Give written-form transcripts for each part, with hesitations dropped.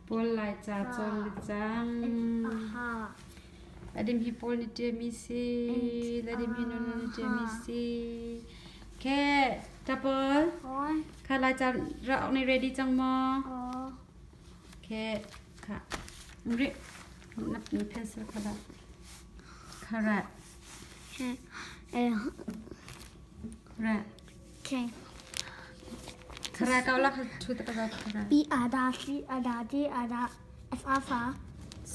Paul Laica cawn le cang. Adim hi Paul nih ṭiami si. Ladim hi Nunu nih ṭiami si. Khe, ṭa Paul. Kha Laica ra awk nih ready cang maw? Khe, kha. Ri, na pencil kha la. Kha ra. Ra. Khara kau la thu ta ka khara. B a da C a da D a da F a fa.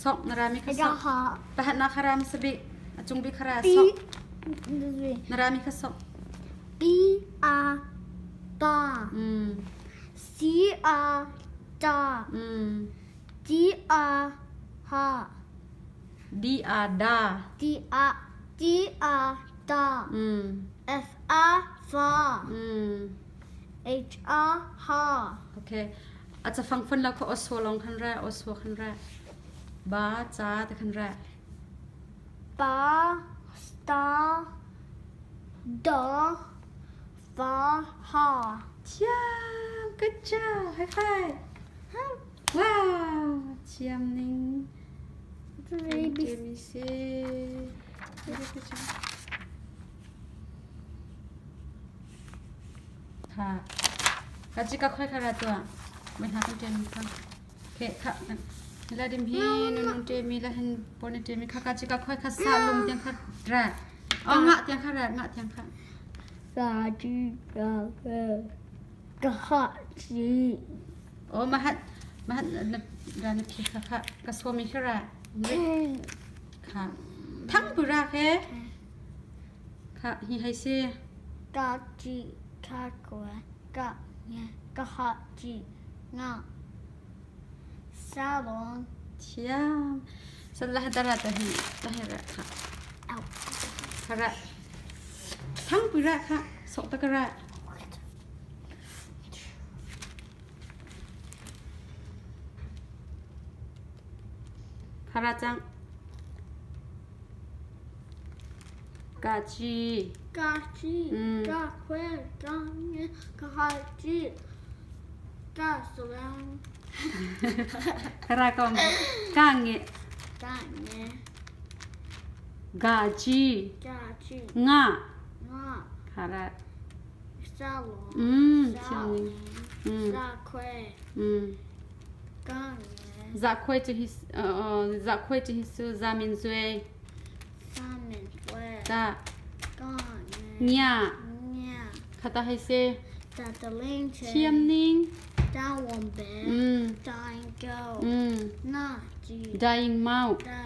Sok na rami kha sok. Pahat na khara mi sabi. A cung bi khara sok. Na rami kha sok. B a ba. C a da. D a ha. D a da. D a D a da. F A fa. H A ha. Okay. A cafang fun lo kha osua long khan ra, osua khan ra. Ba ca te khan ra. Ba sta da fa ha. Thiam, good job. High five. Wow, thiam ning. Baby. Si. Kha. Ka ci ka khoi kha ra tua. Mai hna kan ṭem kha. Khe kha. La dim hi nun ṭe mi la hin pon ṭe mi kha ka ci ka khoi kha sa lung tiang kha ra. Oh nga tiang kha ra nga tiang kha. Sa ji ka ke ka ha ji. Oh mahat mahat na ra na phi kha kha ka so mi kha ra. Kha. Thang pu ra khe. Kha hi hai si. Ka ji ka kua ka nge ka ha ji nga sa long. Thiam. San la dara ta hi ta hi ra kha. Kha ra. Thang pu ra kha. Sok ta ka ra. Kha ra cang. Ka ci. Ka ci, ka khuel, ka nge, ka ha ci, ka sulang. Ra kom. Ka nge. Ka nge. Ga ci. Ga ci. Nga. Nga. Kha ra. Sa long. Sa Sa khuel. Ka nge. Za khuai cu hi za khuai cu hi su za min zue. Za min zue. Ta. Ka nge. Nia. Nia. Khata hai se. Ta ta ling che. Thiam ning. Ta won be. Da ing go. Na ji. Dying mau. Da.